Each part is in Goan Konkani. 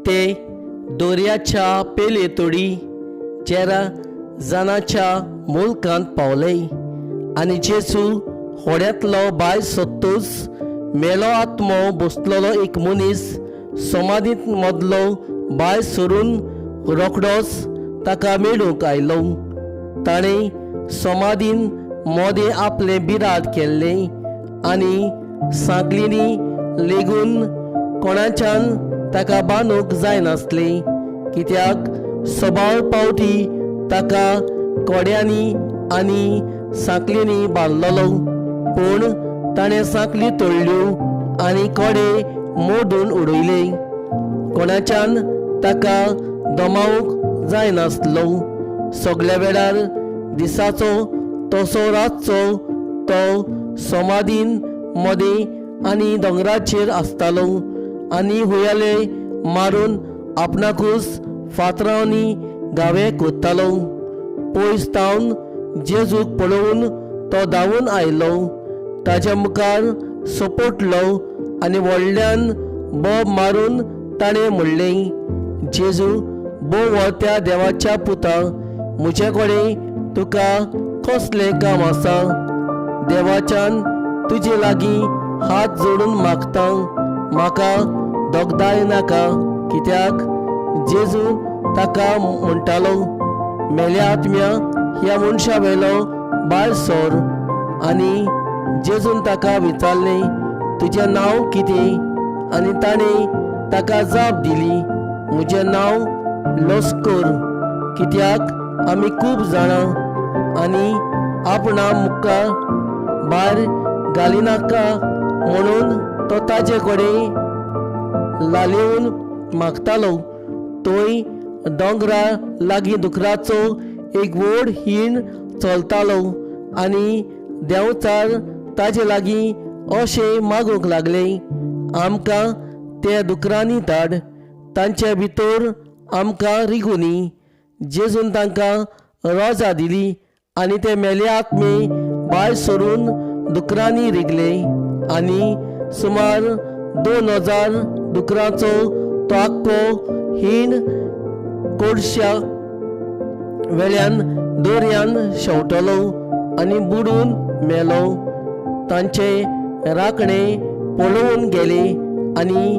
ते दर्याच्या पेलेतोडी जेरा जनाच्या मुल्कांत पावले आनी जेजू होड्यांतलो भायर सोदतूच मेलो आत्मो बसलेलो एक मनीस समाधींत मदलो भायर सरून रोखडोच ताका मेळूंक आयलो. ताणें समाधीन मोदें आपलें बिराड केल्लें आनी सांकलिनी लेगून कोणाच्यान ताका बांदूंक जायनासलें, कित्याक सबाव पावटी ताका कोड्यांनी आनी सांकलिनी बांदलेलो. पूण ताणें सांकली तोडल्यो आनी कोडे मोडून उडयले. कोणाच्यान ताका दमावंक जायनासलो. सगल्या वेळार दिसाचो तसो रातचो तो समाधीन मदें आनी दोंगराचेर आसतालो आनी हुयाले मारून आपणाकूच फातरांनी घावे कोत्तालो. पयस तावन जेजूक पळोवन तो धांवून आयलो, ताच्या मुखार सोपटलो आनी व्हडल्यान बोब मारून ताणें म्हणलें, जेजू भोव व्हडत्या देवाच्या पुता, म्हजे कडेन तुका कसलें काम आसा? देवाच्यान तुजे लागीं हात जोडून मागता, म्हाका दोगदाय नाका. कित्याक जेजू ताका म्हणटालो, मेल्या आत्म्या, ह्या मनशा वेलो भायर सर. आनी जेजून ताका विचारलें, तुजें नांव कितें? आनी ताणें ताका जाप दिली, म्हजें नांव लस्कर, कित्याक आमी खूब जाणां. आनी आपणा मुखार भायर घालिनाका म्हणून तो ताजे कडेन लालेवन मागतालो. थंय दोंगरा लागीं दुकराचो एक व्हड हीण चलतालो आनी देंवचार ताजे लागीं अशें मागूंक लागले, आमकां ते दुकरांनी धाड, तांचे भितर आमकां रिगुनी. जेजून तांकां रोजा दिली आनी ते मेले आत्मे भायर सरून दुकरांनी रिगले आनी सुमार 2000 दुकरांचो तो आख्खो हीण कोडश्या वेल्यान दर्यान शेंवटलो आनी बुडून मेलो. तांचे राखणे पळोवन गेले आनी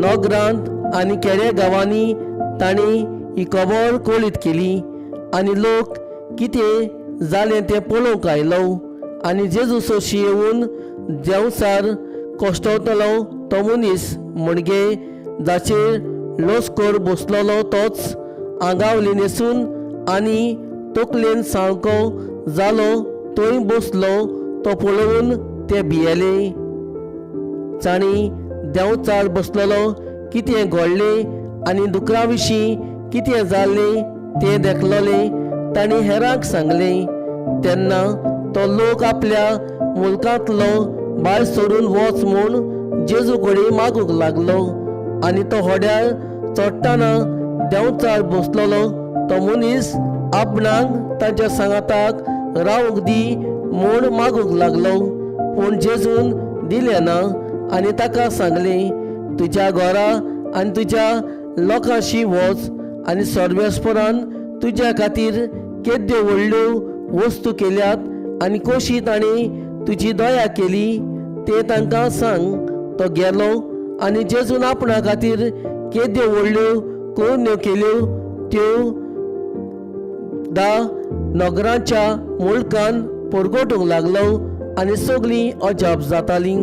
नगरांत आनी खेडे गांवांनी तांणी ही खबर कळीत केली आनी लोक कितें जालें तें पळोवंक आयलो. आनी जेजू सोशी येवन देंवचार कश्टवतलो तो मनीस म्हणजे जाचेर लस्कर बसलेलो तोच आंगावली न्हेसून आनी तकलेन सामको जालो थंय बसलो तो पळोवन ते भियेले. तांणी देंवचार बसलेलो कितें घडलें आनी दुकरा विशीं कितें जाल्लें तें देखलेलें तांणी हेरांक सांगलें. तेन्ना तो लोक आपल्या मुल्कांतलो भायर सरून वच म्हूण जेजू कडेन मागूंक लागलो. आनी तो होड्यार चडटना देंवचार बसलेलो तो मनीस आपणाक तांच्या सांगाताक रावंक दी म्हूण मागूंक लागलो. पूण जेजून दिलें ना आनी ताका सांगलें, तुज्या घरा आनी तुज्या लोकांशी वच आनी सर्वेस्परान तुज्या खातीर केद्यो व्हडल्यो वस्तू केल्यात आनी कशी ताणें तुजी दया केली तें तांकां सांग. तो गेलो आनी जेजून आपणा खातीर केद्यो व्हडल्यो करण्यो केल्यो त्यो दा नगरांच्या मुल्कान परगटूंक लागलो आनी सगळीं अजाप जातालीं.